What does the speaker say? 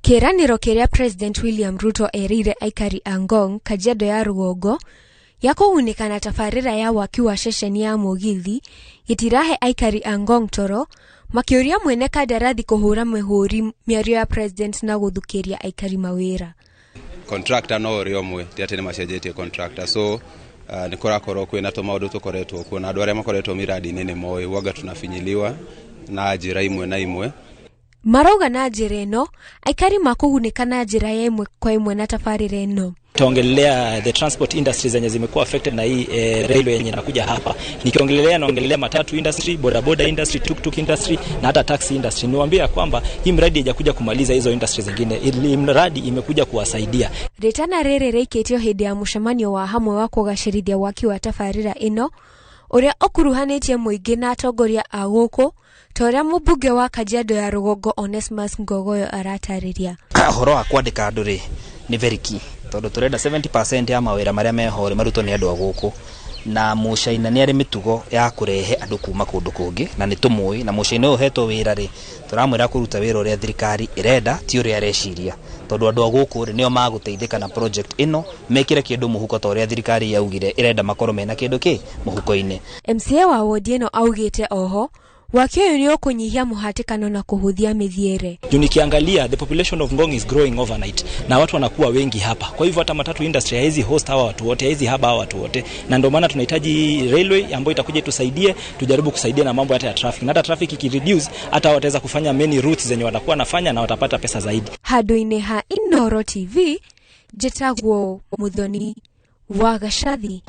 Kĩĩranĩro kĩrĩa President William Ruto erĩire aikari a Ngong, Kajiado ya rũgongo gĩa kũgunĩka na tabarĩra ya waki wa ceceni ya mũgithi gĩtirahe aikari a Ngong toro, makĩũria mwene kandarathi kũhũra mĩhũri mĩario ya President na gũthukĩria aikari mawĩra. Contractor no ũrĩa ũmwe, ti atĩ nĩ macenjetie contractor. So nĩ kũrakorwo kwĩna tũmaũndũ tũkoretwo kuo, na andũ arĩa makoretwo miradi-inĩ nĩ moĩ wanga tunafinyiliwa na njĩra imwe na imwe. Marauga na njĩra ĩno aikari makũgunĩka na njĩra ya ĩmwe kwa ĩmwe na tabarĩra ĩno. Taongelelea the transport industries zenye zimekuwa affected na hii railway yenye inakuja hapa. Nikiongelelea naongelelea matatu industry, bodaboda industry, tuktuk industry na hata taxi industry. Niwaambia kwamba hii mradi haijakuja kumaliza hizo industries zingine. Hii mradi imekuja kuwasaidia. Rĩtana rĩrĩ rĩikĩtio hĩndĩ ya mũcemanio wa hamwe wa kũgacĩrithia waki wa tabarĩra ĩno, ũrĩa ũkuruhanĩtie mũingĩ na atongoria a gũkũ, ta ũrĩa mũmbunge wa Kajiado ya rũgongo Onesmus Ngogoyo aratarĩria. Ũhoro wa kwandĩka andũ rĩ nĩ very key, tondũ tũrenda 70% ya mawĩra marĩa meho rĩ marutwo nĩ andũ a gũkũ, na Mũcaina nĩ arĩ mĩtugo ya kũrehe andũ kuma kũndũ kũngĩ, na nĩ tũmũĩ, na Mũcaina ũyũ ũhetwo wĩra rĩ tũramwĩra kũruta wĩra ũrĩa thirikari ĩrenda, ti ũrĩa areciria, tondũ andũ a gũkũ rĩ nĩo magũteithĩka na project ĩno, mekĩre kĩndũ mũhuko ta ũrĩa thirikari yaugire ĩrenda makorwo mena kĩndũ kĩ mũhuko-inĩ. MCA wa wodi ĩno augĩte oho waki ũyũ nĩ ũkũnyihia mũhatĩkano na kũhũthia mĩthiĩre. Juu nikiangalia the population of Ngong is growing overnight na watu wanakuwa wengi hapa. Kwa hivyo hata matatu industry haizi host hawa watu wote, haizi haba hawa watu wote. Na ndio maana tunahitaji railway ambayo itakuja itusaidie, tujaribu kusaidia na mambo hata ya traffic. Na hata traffic ikireduce, hata wataweza kufanya many routes zenye watakuwa nafanya na watapata pesa zaidi. Handũ-inĩ ha Inooro TV, njĩtagwo Muthoni wa Gacathi.